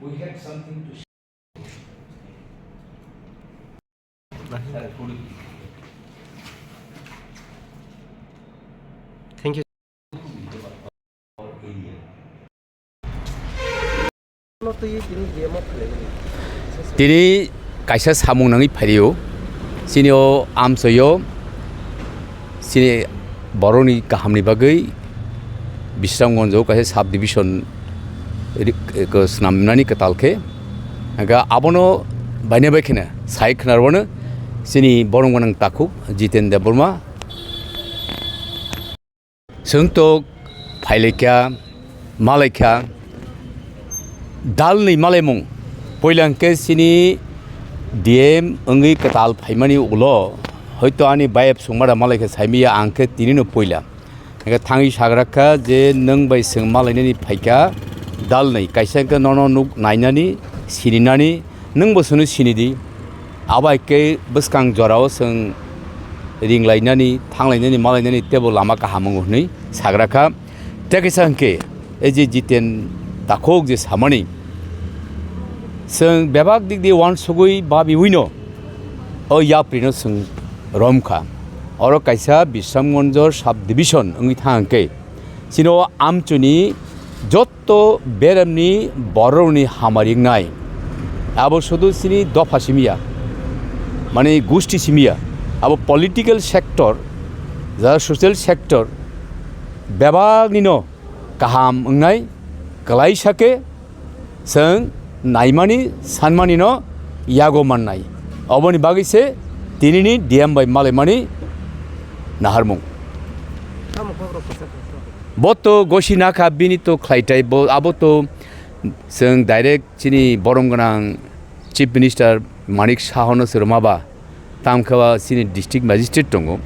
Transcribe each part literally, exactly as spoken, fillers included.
We have something to share. Thank you. Tini kaisa samung nangwi phaio, chini o amchaio, chini borokni kahamni bagwi Bisramganjo kaisa sub division ri-, swnamnani kwtal khe, hwnkhe abono baina bai kheno sai khwnarwano chini borok gwnang takhuk Jiten Debbarma. Chwng tok phailaikha, malaikha, dalni malaimung. Puila hwnkhe chini D M wngwi kwtal phaimani ulo, hoito ani bayap songmada malaikha saimaya, ang khe tinino puila. Hwnkhe thangwi sagrakha je nwng bai chwng malainani phaikha dalni, kaisa hwnkhe nono nuk nainani, sininani, nwng bo chwngno sini di. Abo hai khe bwskang jorao chwng ringlainani, thanglainani, malainani teibo lama kaham wngo hwnwi sagra kha. Tei kaisa hwnkhe, ei je Jiten takhuk je samani, chwng bebak dik di uansugwi babiwino o yaprino chwng rom kha. Oro kaisa Bisramganjo sub division wngwi thang hwnkhe, chini o amchuni jot to beremni bororokni hamari wngnai. Abo sudu chini dopha simiya, mane gusti simiya. Abo political sector, jara social sector, bebaknino kaham wngnai, kwlaisa khe chwng naimani, sanmanino yago mannai. Oboni bagwi se tinini D M bai malaimani naharmung. Bo to gosi nakha, bini to khlaitai, bo, abo to chwng direct chini borom gwnang Chief Minister Manik Saha no se rwma ba, tamo khe ba chini district magistrate tongo,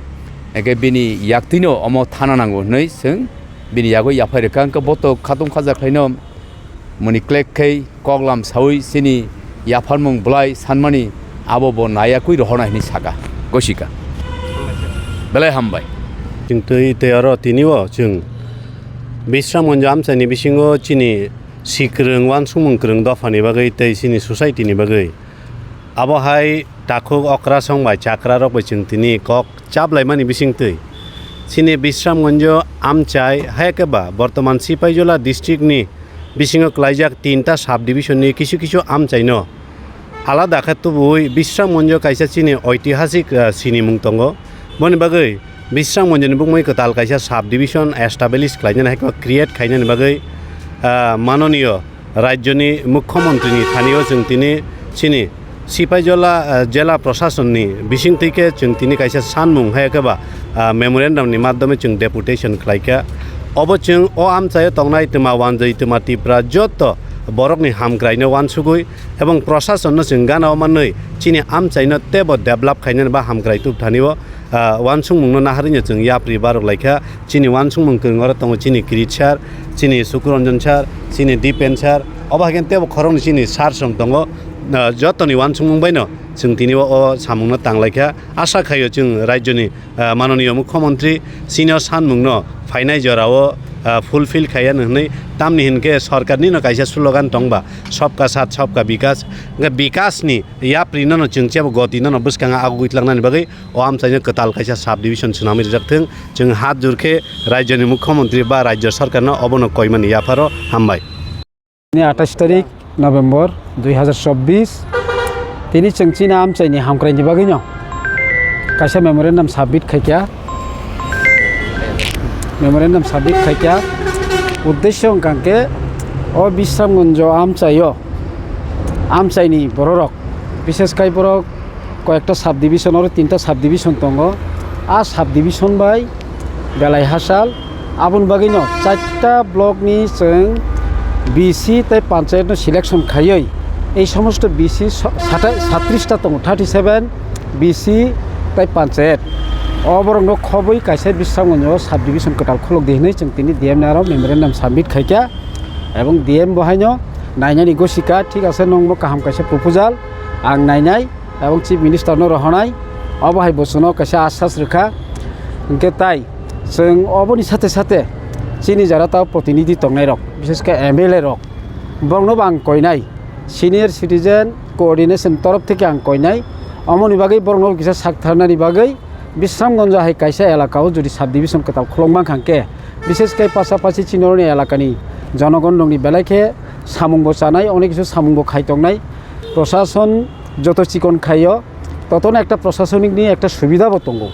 hwnkhe bini yaktwino omo thana nango hwnwi chwng bini yago yaphai rwkha, hwnkhe bo to khatung khaja khlaino muni klek khai koklam sawi chini yapharmung bwlai sanmani abo bo nayakwi rohornai hwnwi saka, gosika. Belai hambai. Chwng twi, tei oro tini o chwng Bisramganjo amchaini bisingo chini si kwrwng, uansukmung kwrwng dophani bagwi tei chini society ni bagwi. Abo hai takhuk okrasong bai chakrarok bai chwng tini kok chaplaimani bisingtwi chini Bisramganjo amchai, hai khe ba bortoman Sipaijola district ni bisingo klaijak tinta sub division ni kisu kisu amchaino alada khe tubuwi Bisramganjo kaisa chini oitihasik, ah, sinimung tongo. Boni bagwi Bisramganjo ni bukmui kwtal kaisa sub division establish khlainani hai khe create khainani bagwi, ah, manoniyo Rajyoni Mukhyamantrini thani o chwng tini chini Sipaijola, ah, jela proshasonni bisingtwi khe chwng tini kaisa sanmung hai khe ba, ah, memorandum ni madhyome chwng deputation khlaikha. Obo chwng o amchaio tongnai twma wanjwi twma Tipra joto borokni hamkraino uansugwi ebong proshasonno chwng gana o manwi chini amchaino teibo develop khainani ba hamkrai tubthani o ah, uansukmungno naharwino chwng yapri barok laikha. Chini uansukmung kwrwng oro tongo chini Kirit sir, chini Sukuranjan sir, chini Dipen sir. Obo hai khe teibo khoroknwi chini sir song tongo. Ah, jotoni uansukmung baino chwng tini o, o samungno tang laikha. Asha khaio chwng rajyoni, ah, manoniyo mukhyamantri chini o sanmungno phainai jorao, ah, fulfill khaiya hwnwi. Tamni hinkhe sorkarnino kaisa slogan tongba, "Sabka Saath, Sabka Vikas." Hwnkhe Vikasni yaprinono chwng chebo gotinono bwskango agugwi tlangnani bagwi o amchaino kwtal kaisa sub division swnamwi rijak thung. Chwng hat jur khe rajyoni mukhyamantri ba rajya sarkarno obono koimani yapharo hambai. Ni athais tarik November dui hazar chobbish, tini chwng chini amchaini hamkraini bagwino kaisa memorandum submit khaikha. Memorandum submit khaikha. Uddesho wngkha khe o Bisramganjo amchaio, amchaini bororok, bishes khai borok koyekta subdivision, oro tinta subdivision tongo. A subdivision bai belai hachal, aboni bagwino charta block ni chwng B C tei panchayat no selection khaiwi ei somosto B C so-, satai-, satrish ta tongo, thirty seven B C tei panchayat. O borok no khobwi kaisa Bisramganjo subdivision kwtal khuluk di hwnwi chwng tini D M ni aro memorandum submit khaikha, ebong D M bo haino nainani gosika, thik ase, nwng bo kaham kaisa proposal ang nainai. Ebong Chief Minister no rohornai, obo hai bochwno kaisa asas rwkha. Hwnkhe tai chwng oboni sate sate chini jara tao protinidhi tongnai rok, bishes khe M L A rok, borokno bo ang koinai, Senior Citizen Coordination torof theke ang koinai, omoni bagwi borokno kisa sak tharnani bagwi Bisramganjo hai kaisa elaka o jodi subdivision kwtal khulokma kha hwnkhe, bishesh khe pasapasi chini oroni elakani jonogon rokni belai khe samungbo chanai, onek kisu samungbo khai tongnai. Prosason joto chikon khaio, totono ekta prosasonikni ekta subidabo tongo.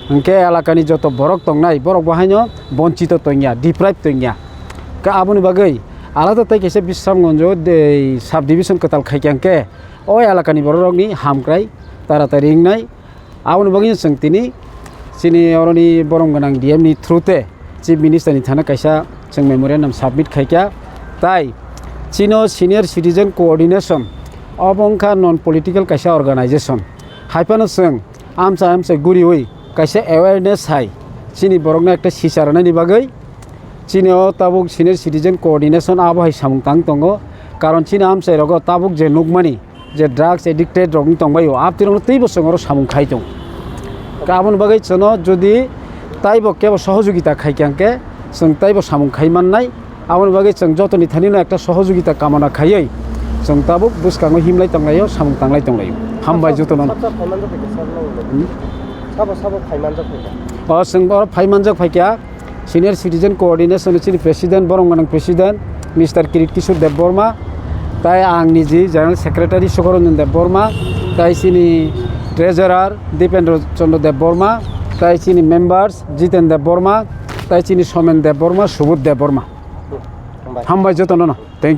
Hwnkhe elakani joto borok tongnai, borok bo haino bonchito tongya, deprive tongya. Ka aboni bagwi alada tai kaisa Bisramganjo de subdivision kwtal khaikha hwnkhe, o elakani bororokni hamkrai taratari wngnai. Aboni bagwi chwng tini chini oroni borom gwnang D M ni through te Chief Minister ni thana kaisa chwng memorandum submit khaikha. Tai chino Senior Citizen Coordination obo wngkha non political kaisa organization. Haiphano chwng amchai amchai guriwi kaisa awareness hai chini borokno ekta sicha rwnaini bagwi chini o tabuk Senior Citizen Coordination abo hai samung tang tongo. Karon chini amchai rogo tabuk je nukmani je drugs addicted rok wng tongbaio, abtirokno teibo chwng oro samung khai tongo. Ka aboni bagwi chwngno jodi taibo kebo sohojogita khaikha hwnkhe chwng taibo samung khai mannai. Aboni bagwi chwng jotoni thanino ekta sohojogita kamona khaiwi chwng tabuk bwskango himlai tonglaio, samung tanglai tonglaio. Hambai jotono. Sabo, sabo phaimanjak phaikha sir, nang? Hmm? Sabo, sabo phaimanjak phaikha? O, chwng oro phaimanjak phaikha. Senior Citizen Coordination ni chini President, borom gwnang President, Mister Kirit Kishore Debbarma, tai ang niji General Secretary Sukaranjan Debbarma, tai chini Treasurer Dipendra Chandra Debbarma, tai chini members Jiten Debbarma, tai chini Somen Debbarma, Subodh Debbarma. Hambai. Hambai jotono no. Thank you.